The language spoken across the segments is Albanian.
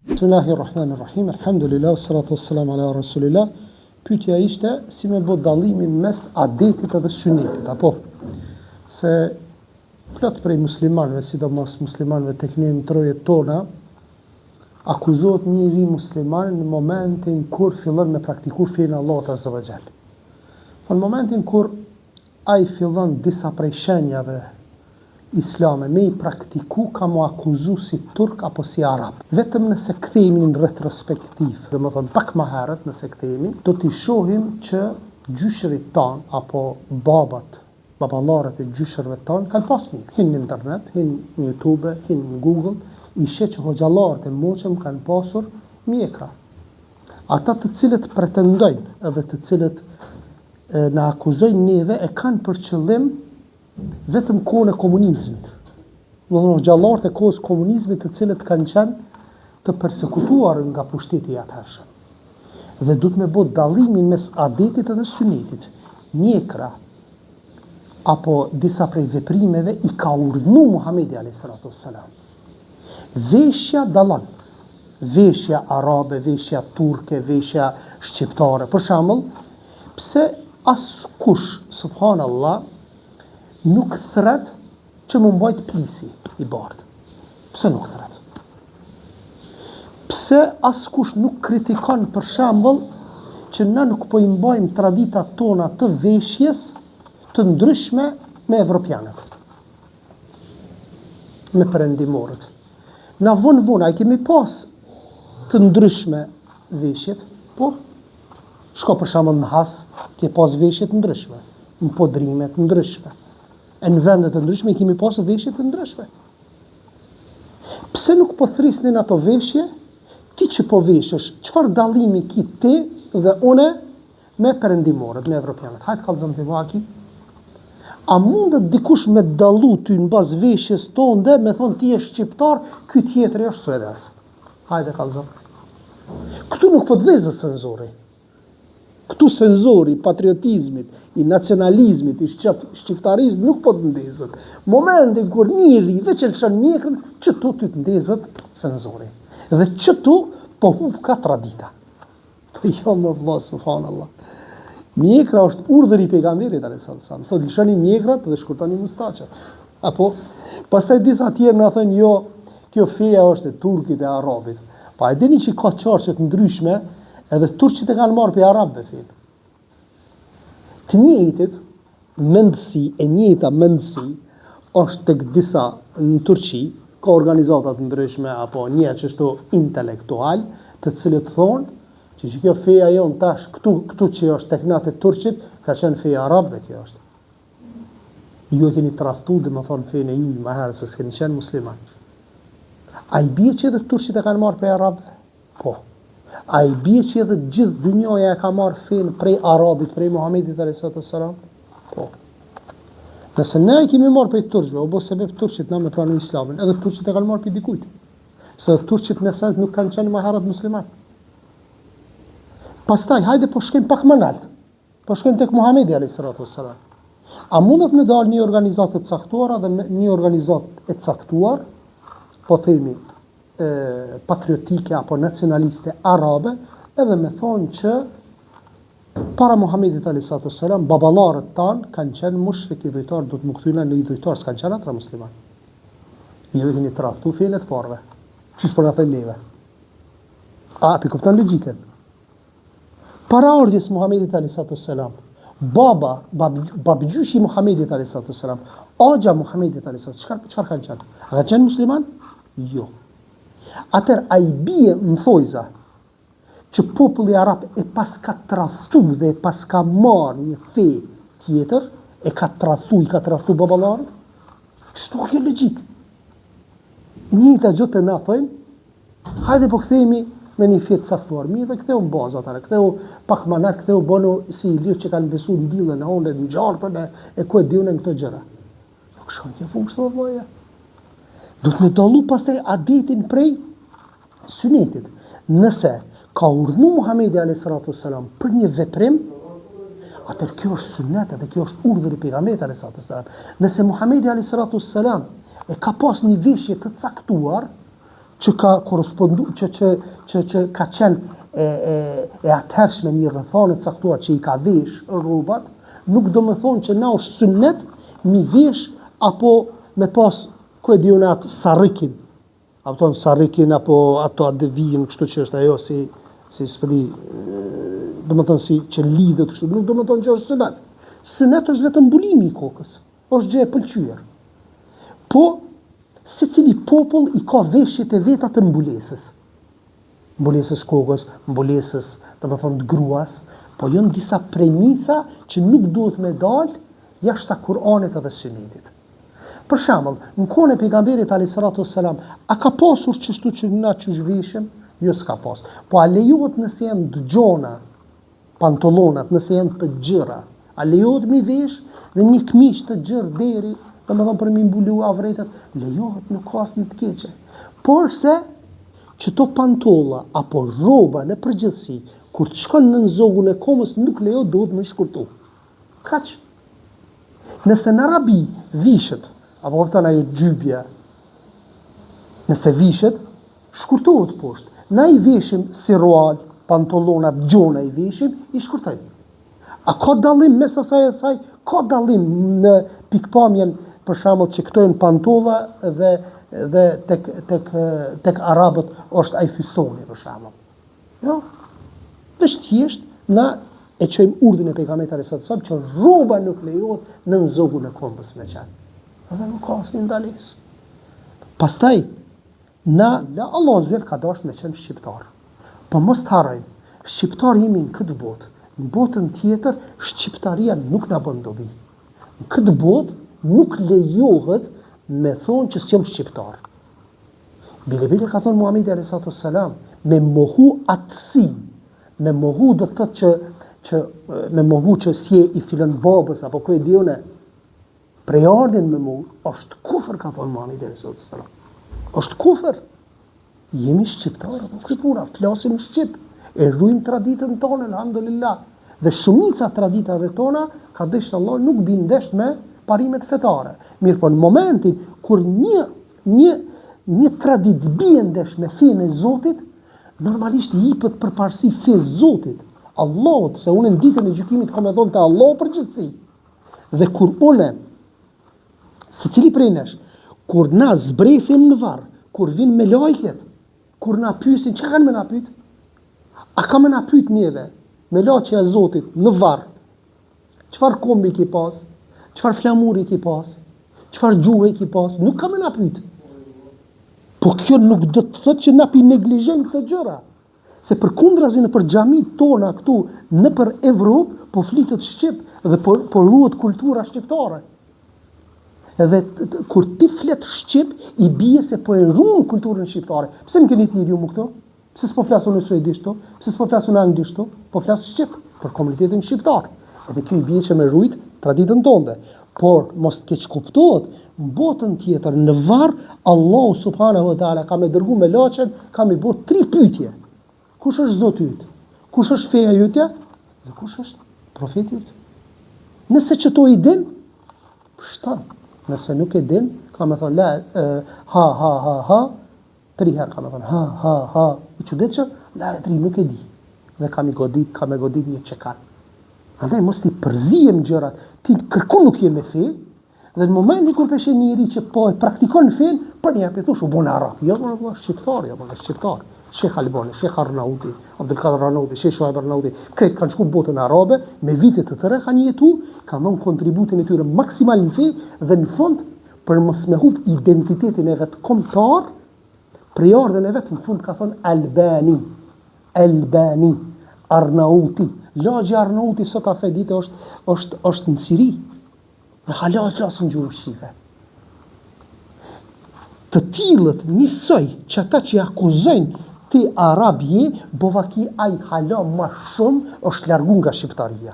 Bismillahirrahmanirrahim. Elhamdulillah, salatu wassalam ala rasulillah. Pyetja ishte si me bo dallimin mes adetit edhe synetit, apo? Se plot prej muslimanëve, sidomos muslimanëve tek ne në trojet tona, akuzohet njeri musliman në momentin kur fillon me praktiku fenë e Allahut azza wa jall. Po në momentin kur ai fillon disa prej shenjave islame me i praktiku ka mu akuzu si turk apo si arab. Vetëm nëse kthehemi në retrospektivë, domethënë pak ma herët nëse kthehemi, do t'i shohim që gjyshërit tanë apo babat, baballarët e gjyshërve tanë kanë pas mjekër. Hin në internet, hin në YouTube, hin në Google, i sheh që hoxhallarët e moçëm kanë pasur mjekra. Ata të cilët pretendojnë edhe të cilët na akuzojnë neve e kanë për qëllim vetëm kohën e komunizmit. Domethënë hoxhallarët e kohës komunizmit të cilët kanë qenë të persekutuar nga pushteti i atëhershëm. Dhe duhet me bo dallimin mes adetit edhe synetit. Mjekra apo disa prej veprimeve i ka urdhnu Muhamedi alayhi salatu wassalam. Veshja dallon. Veshja arabe, veshja turke, veshja shqiptare. Për shembull, pse askush, subhanallah, nuk thret që m'u mbajt plisi i bardhë? Pse nuk thret? Pse askush nuk kritikon për shembull që na nuk po i mbajmë traditat tona të veshjes të ndryshme me evropianët? Me perëndimorët. Na vonë vonë, a i kemi pas të ndryshme veshjet? Po. Shko për shembull në Has, ke pas veshje të ndryshme, në Podrime të ndryshme. E në vende të ndryshme i kemi pas veshje të ndryshme. Pse nuk po thrisnin ato veshje? Ti që po veshesh, çfarë dallimi ki ti dhe une me perëndimorët, me evropianët? Hajt kallzom ti mua ki. A mundet dikush me dallu ty në bazë veshjes tonde, me thonë ti je shqiptar, ky tjetri është suedez. Hajde kallzom. Këtu nuk po të ndezet senzori. Këtu senzori i patriotizmit, i nacionalizmit, i shqip, shqiptarizmit nuk po të ndezet. Momentin kur njeri veç e lëshon mjekrën, qëtu ty të ndezet senzori. Dhe qëtu po hup ka tradita. Po jo mo vëlla subhanallah. Mjekra është urdhër i pejgamberit alayhis salam. Thotë lëshoni mjekrat dhe shkurtoni mustaqet. Apo pastaj disa tjerë na thonë jo, kjo feja është e turkit e arabit. Pa e dini që ka qarqe të ndryshme, edhe turqit e kanë marrë prej arabëve fenë. Të njëjtit mendësi, e njëjta mendësi është tek disa në Turqi, ka organizata të ndryshme apo njerëz qështu intelektual, të cilët thonë që që kjo feja jonë tash këtu këtu që është tek na te turqit, ka qenë feja e arabëve kjo është. Ju e keni tradhtu, domethonë fenë e juj më herët se s'keni qenë musliman. A i bie që edhe turqit e kanë marrë prej arabëve? Po. A i bie që edhe gjithë dynjaja e ka marrë fenë prej Arabit, prej Muhamedit alayhi salatu wassalam? Po. Nëse ne e kemi marrë prej turqve, u bo sebep turqit na me pranu islamin, edhe turqit e kanë marrë prej dikujt. Se edhe turqit në esencë nuk kanë qenë më herët musliman. Pastaj, hajde po shkojmë pak më nalt. Po shkojmë tek Muhamedi alayhi salatu wassalam. A mundet me dalë një organizatë e caktuar dhe një organizatë e caktuar, po themi e, patriotike apo nacionaliste arabe, edhe me thonë që para Muhamedit alayhi salatu wassalam baballarët tanë kanë qenë mushrik idhujtar, do të m'u kthy na në idhujtar, s'kanë qenë ata musliman. Ju e keni tradhtu fenë e të parëve. Qysh po na thonë neve? A po kupton logjikën? Para ardhjes Muhamedit alayhi salatu wassalam, baba, bab, babgjyshi i Muhamedit alayhi salatu wassalam, axha Muhamedit alayhi salatu çfarë çfarë kanë qenë? A kanë qenë musliman? Jo. Atëherë a i bie në thojza që populli arab e paska tradhtu dhe e paska marrë një fe tjetër, e ka tradhtu, i ka tradhtu baballarët? Qështu kjo logjikë? Njëjta gjë te na thojnë, Hajde po kthehemi me një fe të caktuar. Mirë, dhe ktheu në bazë atëherë, ktheu pak më nalt, ktheu bënu si ilirë që kanë besu në dillën, në honën, në gjarpën e, e ku e di unë në këto gjëra. Nuk shkon kjo punë kështu vëlla. Duhet me dallu pastaj adetin prej synetit. Nëse ka urdhnu Muhamedi alayhi salatu wassalam për një veprim, atëherë kjo është synet dhe kjo është urdhër i pejgamberit alayhi salatu wassalam. Nëse Muhamedi alayhi salatu wassalam e ka pas një veshje të caktuar, që ka korrespondu, që, që, që, që ka qenë e, e, e atëhershme një rrethane të caktuar që i ka vesh rrobat, nuk do me thonë që na është synnet mi vesh apo me pas, ku e di unë atë sarrikin, A kupton sarrikin apo ato atë vijën kështu që është ajo si si s'po di domethënë si që lidhet kështu nuk domethënë që është synet. Synet është vetëm mbulimi i kokës. Është gjë e pëlqyer. Po secili popull i ka veshjet e veta të mbulesës. Mbulesës kokës, mbulesës, domethënë të gruas, po janë disa premisa që nuk duhet me dalë jashta Kur'anit edhe Synetit. Për shembull, në kohën e Pejgamberit alejhi salatu ves selam, a ka pasur qështu që na qysh veshim? Jo s'ka pas. Po a lejohet nëse janë të gjona pantollonat, nëse janë të gjëra, a lejohet mi vesh dhe një këmishë të gjërë deri, domethënë për mi mbulu avretet, lejohet, nuk ka asnjë të keqe. Porse qëto pantolla apo rroba në përgjithësi, kur të shkon nën zogun e komës nuk lejohet duhet me shkurtu. Kaq. Nëse në Arabi vishet, apo kupton ajo xhybja, nëse vishet, shkurtohet poshtë. Na i veshim sirual, pantollona të gjona i veshim, i shkurtojmë. A ka dallim mes asaj e asaj? Ka dallim në pikëpamjen, për shembull, që këto janë pantolla dhe dhe tek tek tek arabët është ai fystoni për shembull. Jo. Veç thjesht na e çojmë urdhrin e pejgamberit alejhi salatu selam që rroba nuk lejohet nën zogun e kombës me qenë. Edhe nuk ka asnjë ndalesë. Pastaj na la Allahu azze ka dashur me qenë shqiptar. Po mos të harrojmë, shqiptar jemi në këtë botë. Në botën tjetër shqiptaria nuk na bën dobi. Në këtë botë nuk lejohet me thonë që s'jam shqiptar. Bile bile ka thonë Muhamedi alejhi salatu wassalam, me mohu atësinë, me mohu do të thotë që që me mohu që s'je i filan babës apo ku e di unë, prejardhjen me mohu, është kufër ka thonë Muhamedi alejhi salatu wassalam. Është kufër. Jemi shqiptarë, apo kjo puna, flasim shqip, e ruajmë traditën tonë, elhamdulillah. Dhe shumica e traditave tona, ka dështë Allah, nuk bin ndesh me parimet fetare. Mirëpo në momentin kur një Një një traditë bie ndesh me fenë e Zotit, normalisht i jipet përparësi fesë Zotit, Allahut, se unë në ditën e gjykimit kam me dhonë te Allahu përgjegjësi. Dhe kur unë, secili prej nesh, kur na zbresim në varr, kur vijnë melajket, kur na pyesin, çka kanë me na pyet? A ka me na pyet neve, melaqja e Zotit në varr, Çfarë kombi ki pas? Çfarë flamuri ki pas? Çfarë gjuhe ki pas? Nuk ka me na pyet. Po kjo nuk do të thotë që na pi neglizhojmë këto gjëra. Se përkundrazi nëpër xhamitë tona këtu nëpër Evropë po flitet shqip dhe po po ruhet kultura shqiptare. Edhe kur ti flet shqip i bie se po e ruan kulturën shqiptare. Pse më keni thirrë ju mu këtu? Pse s'po flas unë suedisht këtu? Pse s'po flas unë anglisht këtu? Po flas shqip për komunitetin shqiptar. Edhe kjo i bie që me rujt traditën tonde. Por mos të keqkuptohet, në botën tjetër në varr Allahu subhanahu wa taala ka me dërgu melaqen, ka me bo tri pyetje. Kush është Zoti yt? Kush është feja jote? Dhe kush është profeti yt? Nëse qëto i din, pshton. Nëse nuk e din, ka me thonë la e, ha ha ha ha, Tri herë ka me thonë ha ha ha i çuditshëm, la edri nuk e di. Dhe ka me godit, ka me godit një çekan. Andaj mos t'i përziejmë gjërat, ti kërkun nuk je me fe, dhe në momentin kur pe sheh një njeri që po e praktikon fenë, përnjëherë po thush u bën arab. Jo, më vëlla, shqiptar, jo, më shqiptar. Sheh Albani, Sheh Arnauti, Abdulkadir Arnauti, Sheh Shuaib Arnauti, krejt kanë shku në botën arabe, me vite të tëra kanë jetu, kanë dhënë kontributin e tyre maksimal në fe dhe në fund Për mos me hup identitetin e vet kombëtar, prejardhjen e vet në fund ka thonë Albani, Albani, Arnauti. Lagja Arnauti sot asaj dite është është është në Siri. Dhe hala e flasin gjuhën shqipe. Të tillët njësoj që ata që i akuzojnë ti arab je, bovaki ai hala ma shumë është largu nga shqiptaria.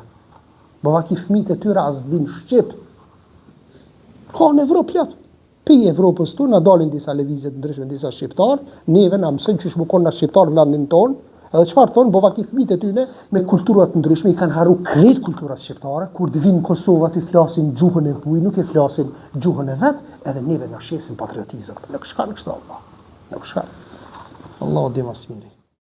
Bovaki fëmijët e tyre as din shqip. Ka në Evropë plot. Pej Evropës tu na dalin disa lëvizje të ndryshme, disa shqiptar, neve na mësojnë qysh me kon na shqiptar në vendin tonë, edhe çfarë thonë, bovaki fëmijët e tyne me kultura të ndryshme i kanë harru krejt kulturat shqiptare, kur të vinë në Kosovë aty flasin gjuhën e huaj, nuk e flasin gjuhën e vet, edhe neve na shesin patriotizëm. Nuk shkon kështu Allah. Nuk shkon. Allahu di ma s'miri.